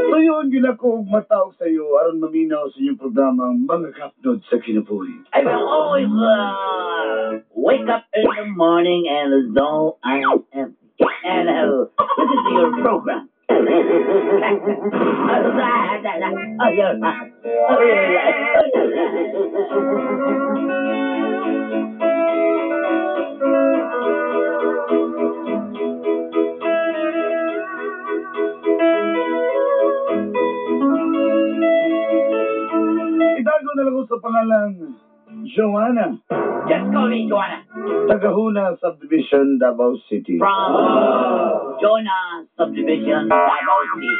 Tuyoon gyud ako og mataog sa iyo aron maminaw sa inyong programa ang Mga Kapnod sa Kinabuhi. I will always wake up in the morning and though I am empty. And listen to your program. Itago na lang ko sa pangalang Joanna, Just call me Joanna. Tagahuna Subdivision, Davao City. From Jonah Subdivision, Davao City.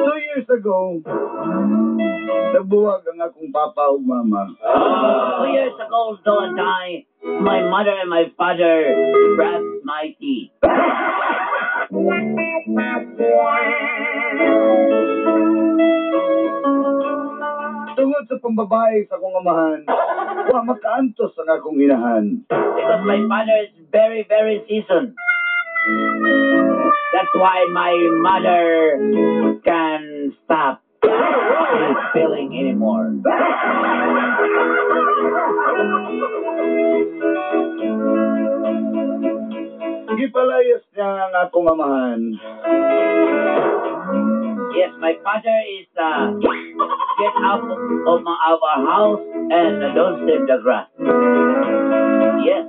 2 years ago, nagbuwag ang akong papa ug mama. 2 years ago, though and I, my mother and my father brushed my teeth. Tungod sa pambabae sa akong amahan, wa makaantos ang akong inahan. Because my father is very, very seasoned. That's why my mother can stop his feeling anymore. Gipalayas niya ang akong amahan. Yes, my father is get out of our house and don't step the grass. Yes.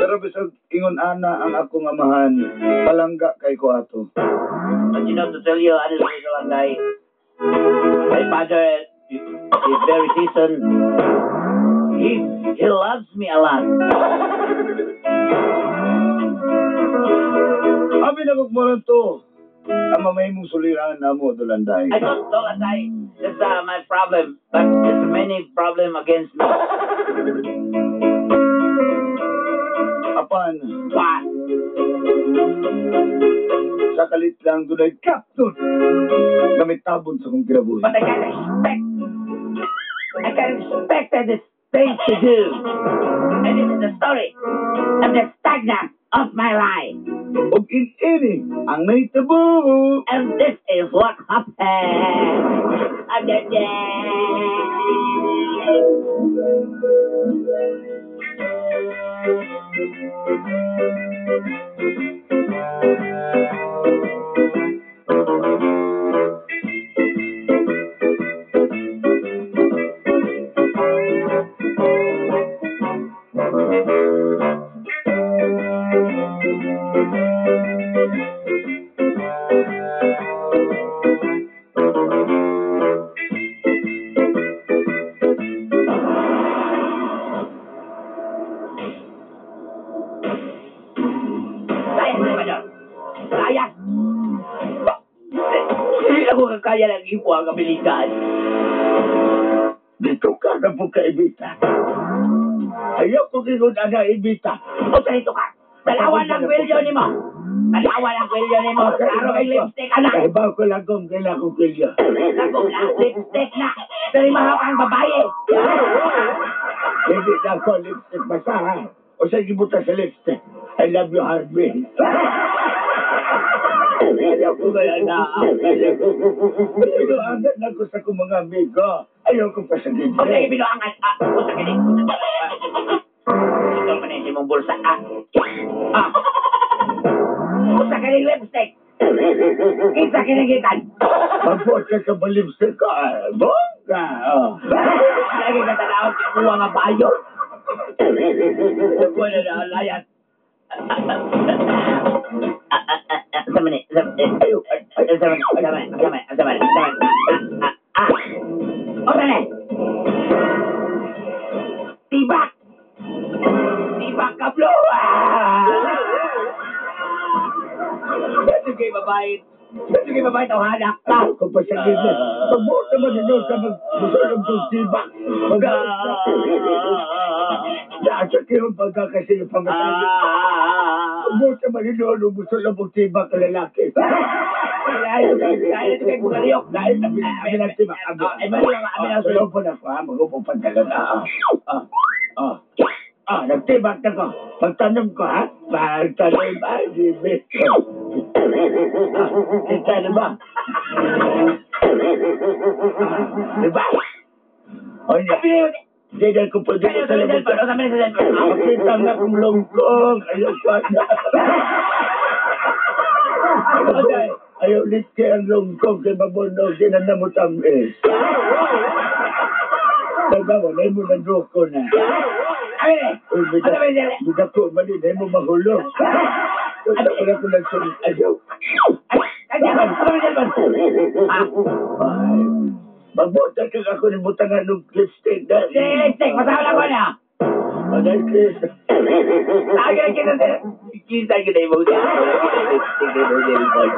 Pero bisag ingon ana ang akong amahan, palangga kay ko ato. But to tell you honestly, Dolanday, my father is very seasoned. He loves me a lot. Abi na kog to. Ang mamay mong suliran namo, Dolanday. I thought, Dolanday, that's my problem, but there's many problem against me. Apan, What? Sa kalit lang dunay kapton. Gamit tabon sa kong kinabuhi. But I can't expect. I can't expect that this thing to do. And this is the story of the stagnant of my life. Ug in-ini ang nahitabo. And this is what happened. And then, Layas, Salvador. Layas. Hindi ako kakaya ng imo ang abilidad. Dito ka na po ka, Ibita. Ayaw ko kingon ana, Ibita. O sa ito ka. Dalawa ng kwelyo ni mo. Dalawa ng kwelyo ni mo. Klaro kay lipstick, anak. Kahibaw ko lang kung kailan kong kwelyo. Lagom na, lipstick na. Dari mahaw ang babae. Hindi na ako lipstick basta ha. O sa gibuta sa lipstick. I love you, Harvey. Ayaw ko kaya na. Binuangan ako sa akong mga amigo. Ayaw ko pa sa gindi. O sige, binuangan. Ah, o sa kini. Ito man yung mong bulsa. Ah. Ah. O sa kini lipstick. Kinsa kinigitan. Magbuot ka ka ba lipstick ko? Ah, bongga. Oh. Lagi ka tanaw, kuha nga bayo. Wala na, layas. Sa mani, sa Ayaw, ay, ay, sa mani, sa mani, sa mani, sa mani, sa mani. Ah, ah. Ora na. Tibak. Tibak ka, bro. Ah! Sige, babae. Sige, babae, tawhanak ka. Ayaw ko pa sa gilid. Pagbuot naman ninyo sa magbusulog ng tibak. Nasa kiyong pagkakasili pamatay. Pagbuot naman ninyo ang busulog ng tibak ang lalaki. Dahil abi ng tibak. Abi. Sulog po na ako ha. Mag-upo pa talaga. Ah, ah. Ah, nagtibak na ko. Pagtanom ko ha. Pagtanom ba? Di ba? Ah, kita na ba? Ah, di ba? O niya. Hindi na ko pwede ko sa labot. Makita nga kong longkong. Ayaw ko na. Ayaw litke ang longkong kay mabonog. Di na namutamis. Nagawa, na mo nagruko na. Uy, bida ko, mali, na mo mahulog. Ito na ko lang sunod. Ayaw. Ay, magbuta ka ako ni butangan ng lipstick. Lipstick, masama ko na. Manay, Chris. Kita kita mo lipstick ni mo cellphone.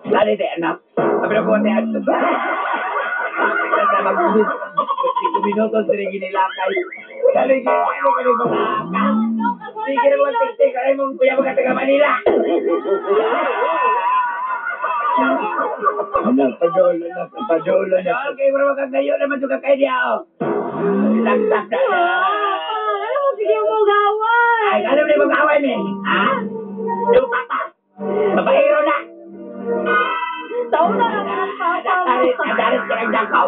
Lali te anak. Sabi na ko te anak. 5 minutos sa ginilakay. Lali ka ano ka ni mga Sige na mga tik-tik ay mong kuya mga taga Manila. Anak, padola na, padola na. Okay, bro, magkagayo naman juga kay diya oh. Laksak na. Ano mo sige mo gaway? Ay, ano mo mag-away ni? Ha? Yung papa. Babaero na. Taon na naman ang papa mo. Adarit ka ng dakaw.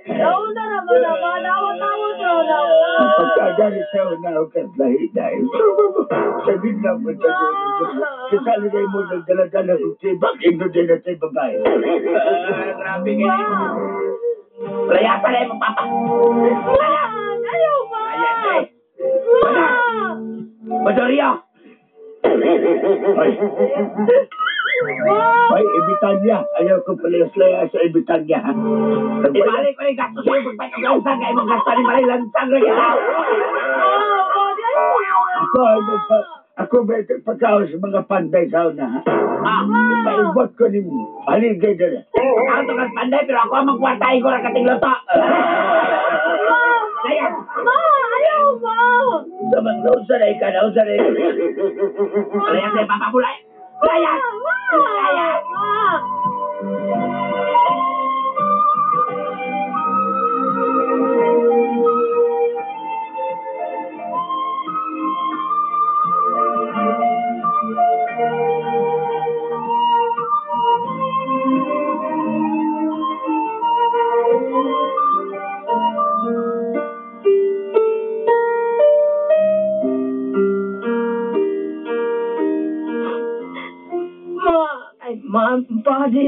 Taon na naman naman. Awat-awat raw naman. Ang pagkagari sa una ako lahi dahil. Sabihin lang mo sa Kasali na mo nagdala-dala ng tibak, ino din na tayo babae. Grabe kayo. Layasa na yung papa. Ma! Ayaw, ma! Ayan eh. Ma! Madorio. Ay, Ma! ay, Ibitanya. Ayaw ko palayas-laya sa Ibitanya. Ha? Ibalik ko na yung gastos sa'yo pagpatog lansang. Kaya mong gasto ni Maray lansang na kita. Ma! Ma! Di ayaw. Ako, ay ako ba pagkaon sa mga panday sa una, ha? Ah, Ipaibot ko ni mo. Haligay dala. Ako to kang panday pero ako ang magkwartahin ko ng kating luto. Ma! Ayan. Ma! Ayaw, ma! Nausa na ikaw, nausa na ikaw. Layas na yung papa mo, layas. Layas! Ma! Layas! Ma! Ma! Ay, ma, body.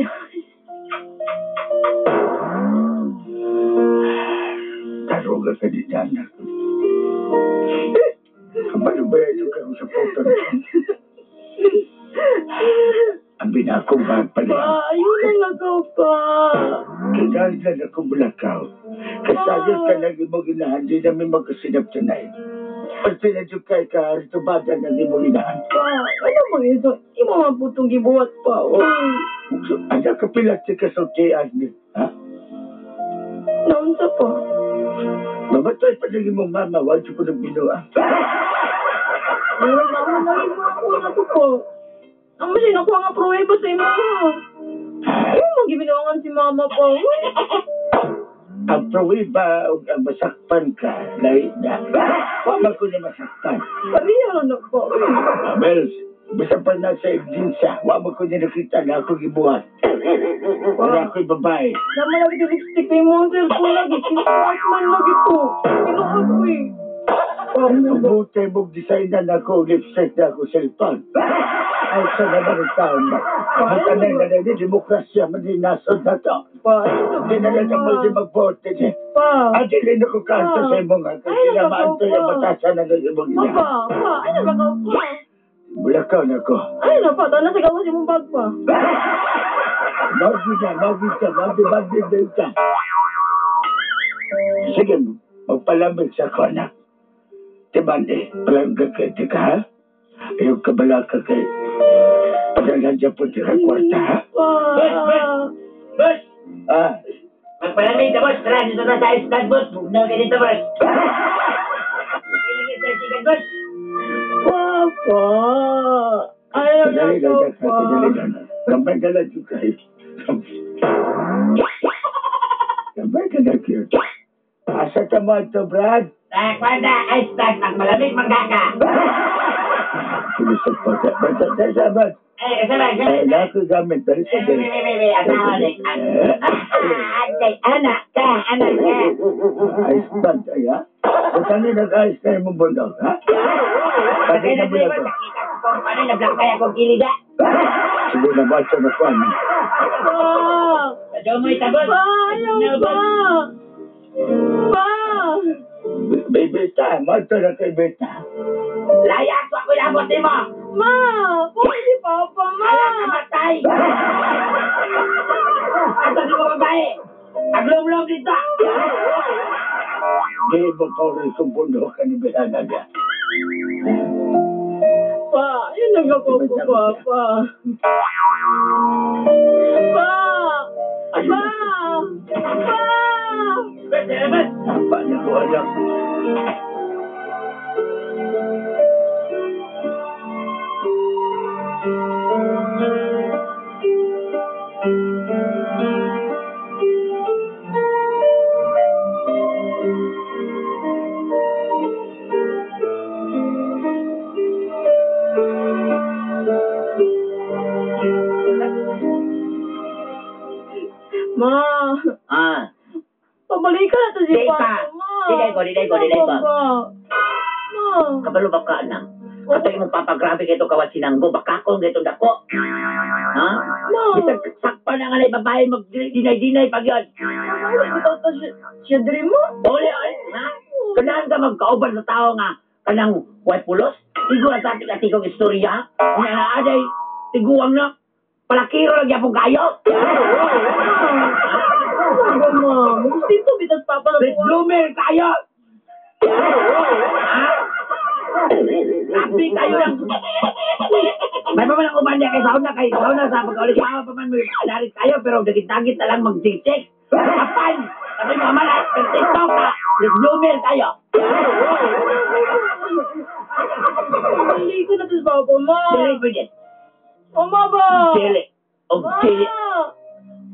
Taruga ka di anak. Kabalo ba ito ka sa photo na? Ang binakong Pa, pala. ayun na lang ako pa. Kinahanglan ako bulakaw. Kasagil ka lang imong inahan, di namin magkasinap tonight. Pag pinadyo kay ka, ritubada ng imong inahan. Pa, ano mo ito? Imo man po itong gibuhat pa. Uy, Anak ka pilat si kasultian ni. Ha? naunsa pa. Mamatay pa ng imong mama, wag ko ng binuha. Meron na ako na imo ako na to po. Ang mas nakuha nga pruweba sa imo ha. Ay, mo gibinuangan si mama pa. Uy. Ang pruweba o ang masakpan ka, lahi na. Wala ko na masakpan. Pareha na po. Uy. Mels, basta pa na sa ebidensya, wala ko na nakita na ako gibuhat. Wala ako'y babae. Naman lagi yung lipstick na yung cellphone lagi. Kinuhat man lagi ko. Kinuhat ko eh. Ang buti mong design na ako, lipstick na ako cellphone. Ay, sa naman ang taon ba? Basta na na na, demokrasya man din nasod na to. Pa, ayun Hindi na lang ako pwede mag-vote. Pa, pa. Ah, dili na ko kanto sa imong ha. Kasi Ay, na maanto nabakaw yung pa. batasan na ng imong Ma ina. pa, pa. Ay, nabakaw pa. Bulakaw na ko. Ay, na pa. Tana sa gawas imong bag pa. Magi na, magi ka, magi, magi, magi ka. Sige, magpalamig sa ko, anak. Timan eh, palangga kay tika, ha? Ayaw kabala ka kay padalhan dyan po tika kwarta, ha? Pa. Boss, boss. Boss! Ah, Magpalamig na, boss. Tara, dito na sa ice boss. Bugnaw ka dito, boss. Pinagin sa chicken, boss. Papa. Ayaw na kadali ko lang, pa. kadali lang. Kamay ka lang juga, eh. Kamay ka lang yun. Asa ka mo ito, Brad? Ah, kwanta, ice bag. Magmalamig, manggaka. Tulisok pa. Basta, basta, basta. Eh, sabay, sabay. Eh, lahat ko gamit. Dali sa Eh, wait, wait, wait, wait. Asawa, eh. Ah, anak ka, anak ka. Ice bag, ay, ha? Ba't ano nag-ice na imong bundok, ha? Pati na mo lang ko. Nakita ko kung ano, nablock kaya kong kilida. Sige na, basta na ko, ano? Pa. Domoy tabon. Pa, ayaw pa. Pa. Baby, ta, mato na kay Beta. Laya ako ako labot ni mo. Ma, pwede si Papa, ma. Ala ka matay. Asa si mo babae? Aglom-lom dito. Di ba ka rin kung bundok ka ni Behana niya? Pa, yun ang ako ko, Papa. Pa! Pa! Pa! Bes, bes. Pa niya ko anak. Ma, Ah, pabalikan na to si Di Papa, pa. ma. Dilay ko, dilay ko, dilay ko. Pa. Ma. Kabalo ba ka anak? Katay mong papa, grabe kayo kawat sinanggo. Baka ko gato dako. Ha? Ma. Bisag sakpa na nga na babae mag-dinay-dinay pag yun. Wala bitaw to siya diri mo. Ole, ole, ha? Kanahan ka magkauban sa tao nga kanang white pulos? Tigo na sa ating atikong istorya. Nga na aday, tiguang na. Palakiro lang yapong kayo. Ano ma? Dito bitas Papa na Late bloomer tayo. Ha? Happy kayo lang. May pa man ang uban niya kay sauna kay sauna sa pagkaulit pa pa man may darit tayo pero dagit-dagit na lang mag-check. Apan! Sabi mo man, perfecto ka. Late bloomer tayo. Pabalikan na to si Papa, ma. Dili pwede. Mama ba? Dili. Og Ma. dili.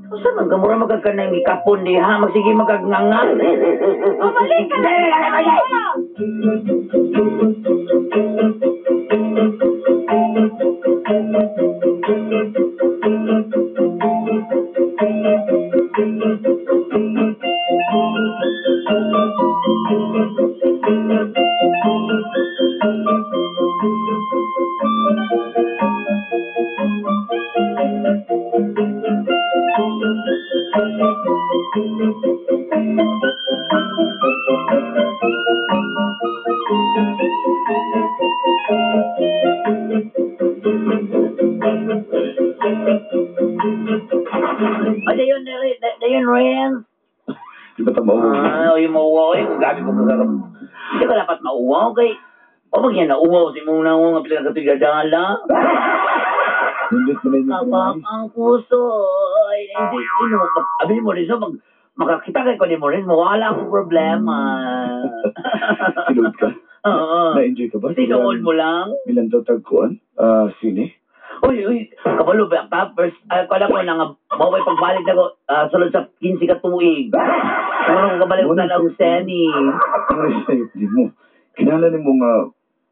Usa man gamura magag ka nang ikapon diha, magsige magagnganga. Pabalikan na. Dili, dili, dili. Pa. O, dayon, dayon, Ren. Di ba ta mauwaw? Ah, oy, mauwaw. Oy, grabe mo kagagam. Hindi ka dapat mauwaw kay. O pag yan nauwaw, si mong nauwaw nga pila katugadala. Nindot mo na yung Kabak ang puso. Ay, hindi, ino, abi mo rin so, pag makakita kay ko ni mo rin, mawala akong problema. Tinuod ka? Oo. Na-enjoy ka ba? Tinuod mo lang. Bilang daw tagkuan? Ah, sine? Uy, uy, kabalo ba ka? First, ay, kala ko na nga, maway pagbalik na ko, sulod sa 15 ka tuig. Ano ko kabalik na lang seni. Ang sayop din mo. Kinala ni mo nga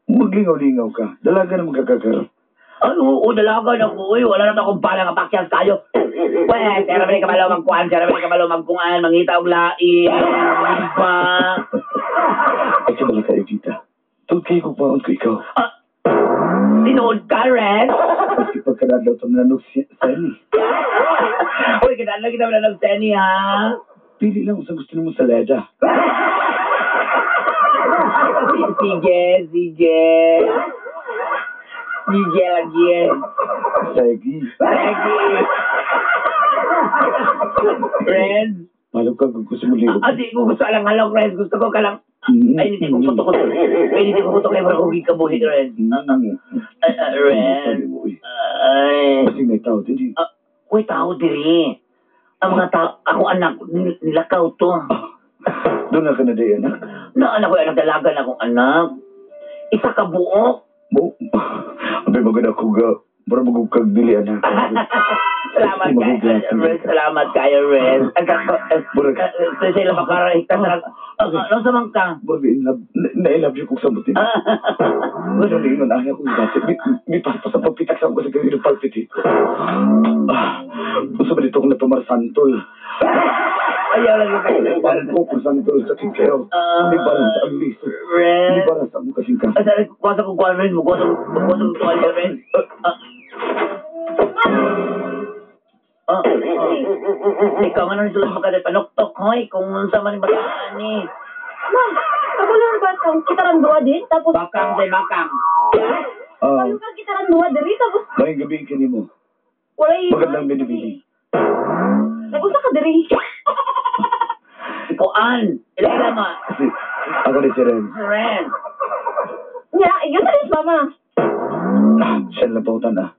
maglingaw-lingaw ka. Dalaga na magkakakaroon. Ay, oo, dalaga na ko. Uy, wala na akong bala nga pakyas kayo. Pwes, sir, may kabalo magkuan, sir, may kabalo magkungan, mangita og lain. Diba? Ay, kabala ka, Evita. Tungod kayo kung paon ko ikaw. Ah, tinuod ka, Ren? Maski pagkadadlaw ito nanog seni. Uy, kinala kita mo na ng seni, ha? Pili lang kung saan gusto nimo sa leda. Sige, sige. Sige lagi. Sige. Lagi. Friends. Malog ka kung gusto mo ligo. Ah, di ko gusto alang halong, friends. Gusto ko ka lang. Ay, hindi ko puto ko. Ay, hindi ko puto kay Marco Gikabuhi, friends. Friends. Ay. Kasi may tao, dili. Uy, tao diri. Ang mga tao, ako anak, nilakaw to. Doon na ka na di, anak. Na, anak ko, anak, dalaga na akong anak. Isa ka buok. Mo, abay maganda ko ga. Mura magugkag dili, anak. Salamat kayo, Ren. Salamat kayo, Ren. Sa sila makara, ano sa mang ka? Mura, na-love you kong sabutin. Ano na ingon, ayaw kong dati. May paspas sa pagpitak sa ako sa ganyan palpiti. Gusto ba dito kong natumarsantol? Ayaw lang yung kayo. Bangko ko santol, sakit kayo. Di ba sa ang liso? Ren. Di ba sa akong kasing-kasing? Kuwasa ko kuwan, Ren. Kuwasa ko kuwan, Ren. Ikaw nga nang sulod mo kada panuktok, hoy. Kung unsa man yung bataan eh. Ma, kabalo ba kang kitaran duha din? Tapos... Bakang, day bakang. Kabalo ka kitaran duha din, tapos... Maayong gabi kanimo. Walay... Magandang binibili. Nag-usa ka diri. Kuan! Ilan ma? Kasi, ako ni si Ren. Ren! Nya, ikaw sa rin, mama. Siya lang pautan, ah.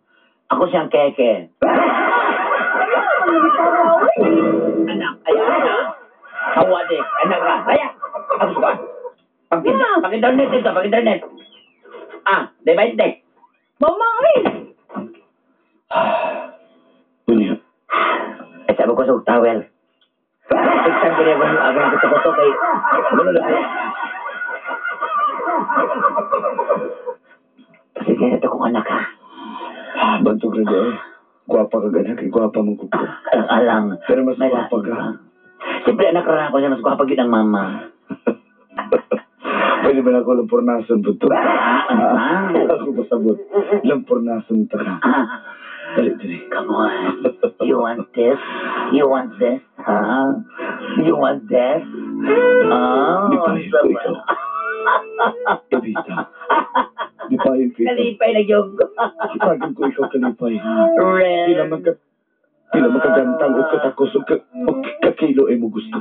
Ako siyang keke. Anak, ay anak. Hawa di, anak ka. Aya! Ako suka. Pag-internet ito, pag-internet. Ah, di ba hindi? Mama, ay! Unya. Ay, sabi ko sa towel. Pagtan ko niya kung ako ng kuto-kuto kay... Ano lang. Kasi ganito kong anak, ha? Bantog rin eh. Gwapa ka ganak, eh. Gwapa mong kuko. Alang-alang. Pero mas gwapa ka. Siyempre, anak rin ako siya. Mas gwapa yun ang mama. Pwede ba na ako lampurnason po ito? Ako pasabot. Lampurnason ta ka. Dali, dali. Come on. You want this? You want this? Huh? You want this? Oh. Di pa rin ko ikaw. Ibita. Di pa rin ko ikaw. Kalipay na yung... Sipagin ko ikaw kalipay. Ren. Tila magkagantang o katakos o kakilo ay mo gusto.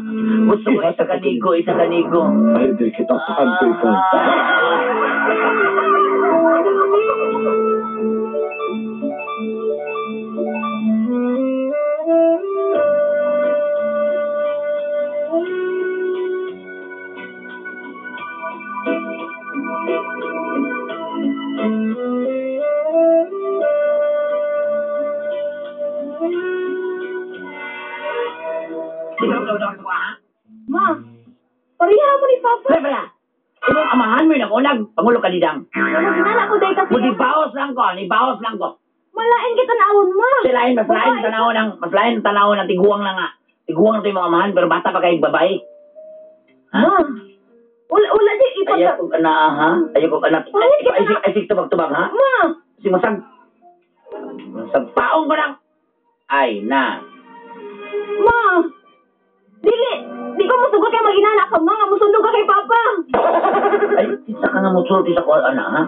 Gusto ko isa kanigo, isa kanigo. Ay, di kita paan ko ikaw. Ma, pareha mo ni Papa. Pala, imong amahan mo yun ako, nagpangulo ka didang. Maginala ko dahil kasi. Nibaos lang ko, nibaos lang ko. Malain kita naon, ma. Silain, mas lain tanaw ng, mas lain tanaw ng tiguang lang nga. Tiguang ito yung mga amahan, pero bata pa kayong babae. Ha? Ma, wala di ipagka... Ayaw ko na, ha? Ayaw ko na. Ay, sig tubag-tubag, ha? Ma! Si masag... Masag paong ko lang. Ay, na. Ma! Dili! Di ko musugot kay maginala ka, ma. Nga musunog ka kay Papa. Ay, isa ka nga musulti sa kuwan, anak, ha?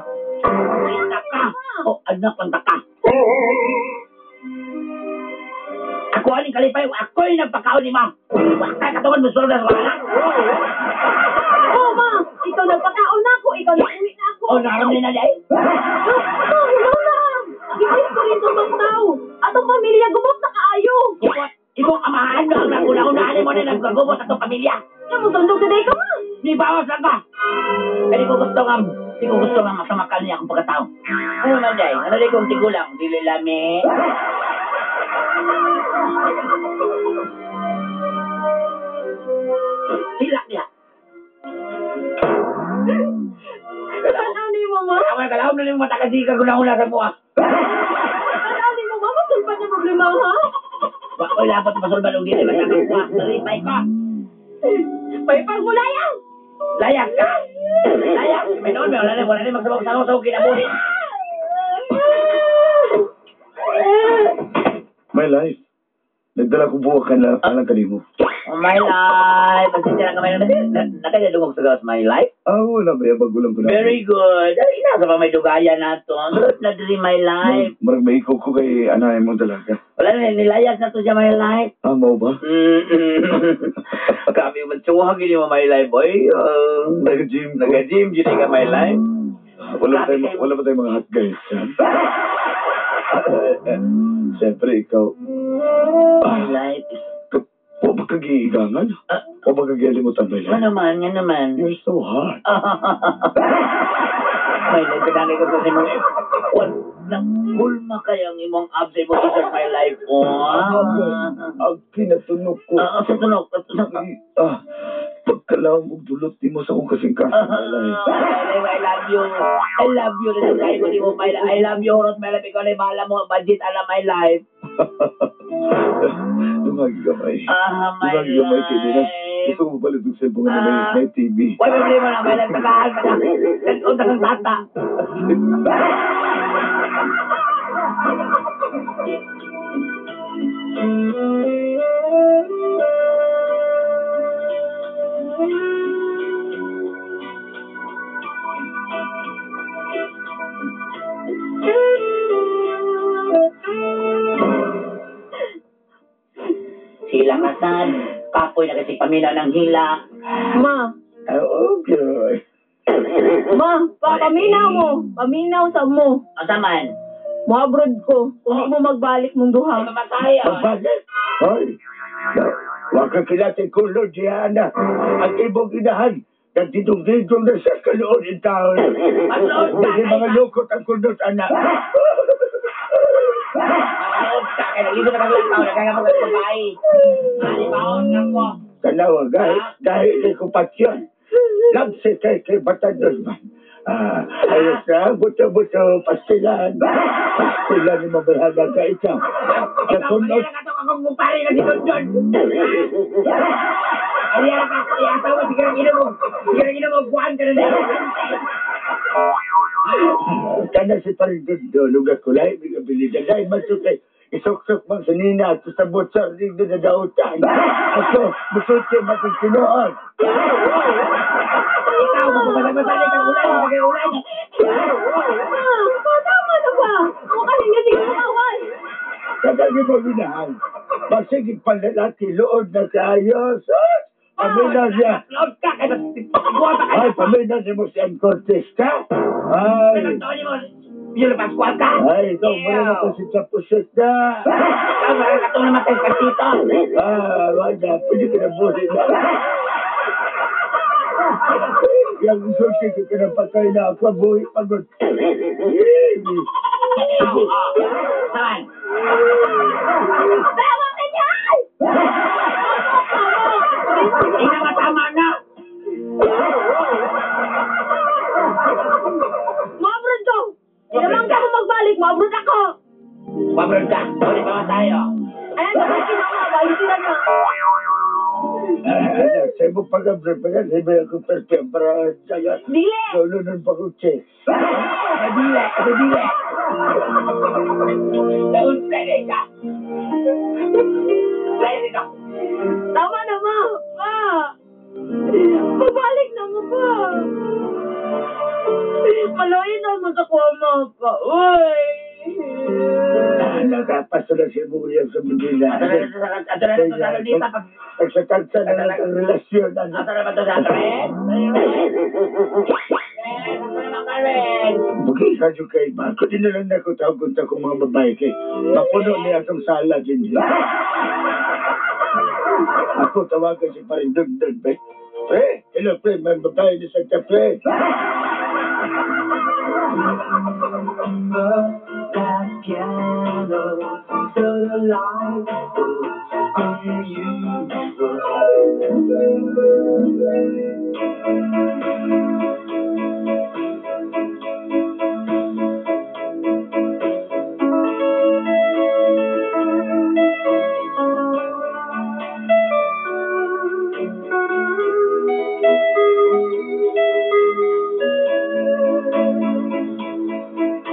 Isa ka! O, anak, panta ka. Ako aning kalipay, ako'y nagpakaon ni ma. Huwag ka katawan musulod na sa anak. Oo, ma. Ikaw nagpakaon na ako. Ikaw nag-uwi na ako. O, naramli na dahil. Ma, wala na. Gipalit ko rin itong tao. Atong pamilya, gumot na kaayo. Gumot. Ibong amahan mo ang naguna-unahan mo na nagkagumot atong pamilya. Nga, musundog na dahil ka, ma. Di bawas lang ka. Pero di ko gusto nga masamakal niya akong pagkatao. Ano man dahil? Ano dahil kong tigulang? Dili lami. Hilak niya. Tanaw ni mo, ma. Awan ka lang, na yung mata kasi kaguna-una sa buwa. Tanaw ni mo, ma. Masulpan niya problema, ha? Wala pa ito masulpan og dili magkakakuha. Nalipay ka. May pangulayan! Layak ka! Layak! May noon, may wala na, wala na magsabaw-sabaw sa kinabuhi. My life. Nagdala ko buwak ka na alang kanimo. My life. Pasensya na kamay na. Nakadalungog sa gawas, my life. Ah, wala ba yung bago lang ko na. Very good. Ay, nasa pa may dugayan na to. Ang good na diri, my life. Marag may ikaw ko kay anay mo talaga. Wala na, nilayas na to siya, my life. Ah, mao ba? Grabe, magtsuha gini mo, my life, boy. Nag-gym. Nag-gym, gini ka, my life. Wala ba tayong mga hot guys dyan? Siyempre, ikaw. My life is... Wa ba kagiigangan? Wa ba kagilimutan, my Nga life? naman, nga naman. You're so hot. My life, pinangay ko sa imong... Wala, hulma kayang imong abs sa imong t-shirt, my life. Oh. Ang pinatunog ko. Ah, sa tunog. Ah, pagkalawang og dulot ni mo sa akong kasingkasin, my life. I love you. I love you. Natugay ko ni mo, my life. I love you, Horot, my life. Ikaw na yung bahala mo. Budget, alam, my life. Dumagi gamay. Ah, my Dumagi gamay kay Dina. life. Gusto ko palit og cellphone nga may TV. Why problema na, my life? Tagahan, tagahan. Nag-unta kang tata. Sila kasan. Kapoy na kasi paminaw ng hila. Ma, Ah, okay. ma, pa, paminaw mo. Paminaw sa mo. Ang saman. Mo-abroad ko. Kung di mo magbalik mong duha. Ay, mamatay. Oh. Magbalik. Hoy. Wa ka kilati kulod diyan. Ang ibong inahan. Nagdidong-didong na sa kaloon in taon. Masuod ka, Hindi mga lukot ang kulot, anak. Masuod ka. Kaya naligo na kang lantaw. Nagkaya mag-babae. Malibaon lang ko. Tanawa, dahil kay kupatyon. Lagsi kay kay Batandos man. Ah, ayos na, buto-buto, pastilan. Pastilan ni mabayhagan ka ikaw. Sa Ikaw, kunot, kanina ka itong akong kumpare na si Don Don. Ay, ka, ay, asawa, sige lang inom mo. Sige lang inom mo, buwan ka na na. Kana si Parindondo, lugar ko lahi, may abilidad. Dahil masukay, isuksok mang sa nina at sa butsar, dito na dautan. Ako, musulti matong tinuod. Ikaw, magpapasag-pasag ka ulan, magpapasag ulan. Ma, pa, tama na ba? Ako kasi nga sige makawan. Kadali mo ginahan. Masigig panlalaki, lood na kaayos. Paminaw niya. Load ka, kaya buwan pa Ay, kayo. paminaw niya mo si Ann Cortez ka. Ay, Tony mo, yun ang Pascual ka. ay, ikaw, muna na ko si Chapuset na. Ikaw, marang katong namatay sa tito. Ah, wala, pwede ka na buhay na. Yang sulti ko ka na patay na ako, buhay pagod. Ikaw, oh. Saan? Tama ka niyan! Ina nga tama na. Mo-abroad ko. Di naman ka ako magbalik, mo-abroad ako. Pabrod ka. Uli pa tayo. Ayan, kasi kinuha, balik sila na. Anak, sa imong pag-abroad pa yan, sabi ako perpem para sa Dili! Lulunan pa ko check. Nadila, nadila. Daun pwede ka. Pwede ka. Tama na, ma! Ma! Pabalik na mo pa! Maluin na mo sa kuha, ma pa. Uy! Nakapaso na si Buya sa Manila. Ato na ito sa Lolita. Pagsakansa na lang ang relasyon. Ato na ba ito sa Karen? Ato na ba Karen? Bugay ka dyan kay ba? Kundi na lang na ko tawag sa akong mga babae kay mapuno niya atong sala din. Ako tawagan si paring Dundun, pre. Pre, hello pre, may babae ni Santa pre. That piano so delightful, unusual.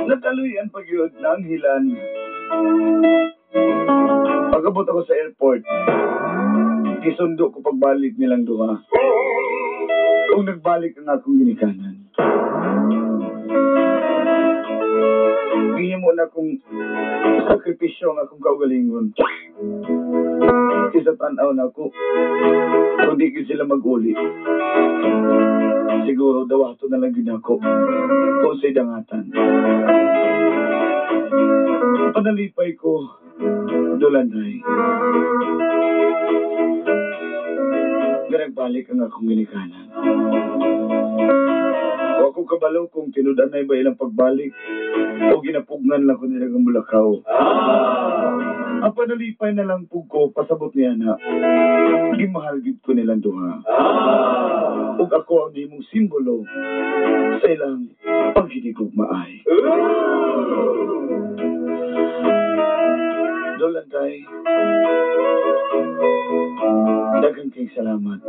Nakaluyan pag yun ng hilan. Pag-abot ako sa airport, Gisundo ko pagbalik nilang duha. Kung nagbalik ang akong ginikanan. Gihimo na kong sakripisyo ang akong kaugalingon. Kisa tan-aw na ako, kung di gyud sila mag-uli. Siguro dawato na lang gyud ako kung sa'y dangatan. Panalipay ko, Dolanday. Nga nagbalik ang akong ginikanan. Wa ko kabalo kung tinud-anay ba ilang pagbalik o ginapugnan lang ko nila ng mulakaw. Ang panalipay na lang pug ko, pasabot niya na, gimahal gid ko nilang duha. Ug ako ang imong simbolo sa ilang paghinigugmaay. Dolanday, daghang kay salamat.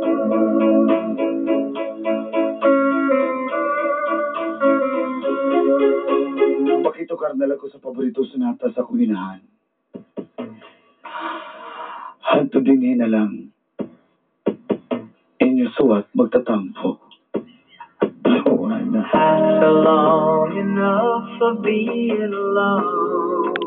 Pakitukar na lang ko sa paborito sonata sa akong inahan. Hanto din na lang. Inyo suwat magtatampo. Joanna. After long enough of being alone,